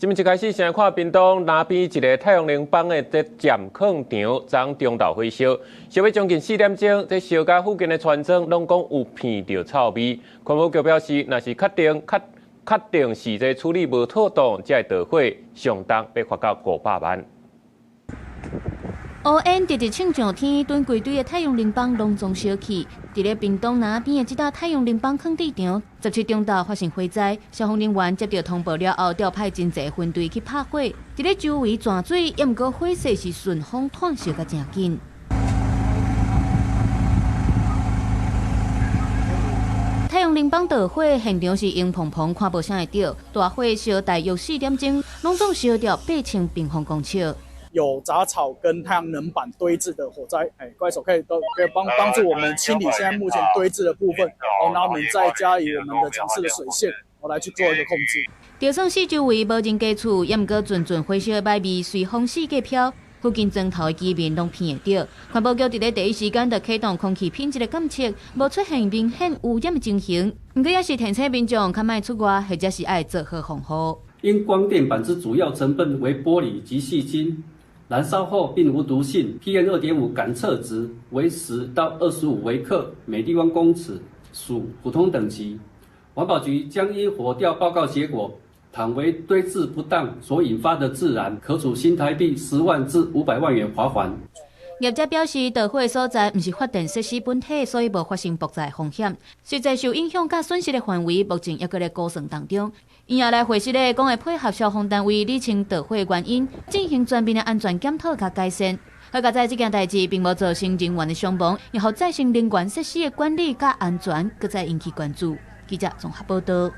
這擺一開始先看屏東林邊一个太陽能板的這暫囥場，昨中晝火燒，燒欲將近4點鐘，這燒甲附近的村莊攏講有鼻著臭味。環保局表示，若是確定是這處理無妥當，才會導火，相當欲罰到500萬。烏煙直直衝上天，躉規堆的太陽能板攏總燒去。佇咧屏東林邊的這搭太陽能板囥置場，17中晝發生火災，消防人員接到通報了後，調派真濟分隊去拍火。佇咧周圍泉水，猶毋過火勢是順風湠燒甲誠緊。太陽能板著火，現場是煙蓬蓬，看無啥會著。大火燒大約4點鐘，攏總燒著8000平方公尺。有雜草跟太陽能板堆置的火災，哎，怪手可以都可以幫助我們清理現在目前堆置的部分，哦，那我們再加以我們的強勢的水線，我來去做一個控制。就算四周圍無人家厝，猶毋過陣陣火燒的歹味隨風四界飄，附近莊頭的居民攏鼻會著。環保局佇咧第一時間就啟動空氣品質的監測，無出現明顯污染的情形。毋過也是提醒民眾，較莫出外，或者是愛做好防護。因光電板之主要成分為玻璃及矽晶，燃燒後並無毒性。PM 2.5感測值為10到25微克每立方公尺，屬普通等級。環保局將依火調報告結果，倘為堆置不當所引發的自燃，可處新台幣10萬至500萬元罰鍰。業者表示，著火所在毋是發電設施本體，所以無發生爆炸風險。實際受影響佮損失的範圍，目前猶閣咧估算當中。𪜶也來回釋咧，講會配合消防單位理清著火原因，進行全面的安全檢討佮改善。好佳哉，這件代誌並無造成人員的傷亡，然後再生能源設施的管理佮安全，閣再引起關注。記者綜合報導。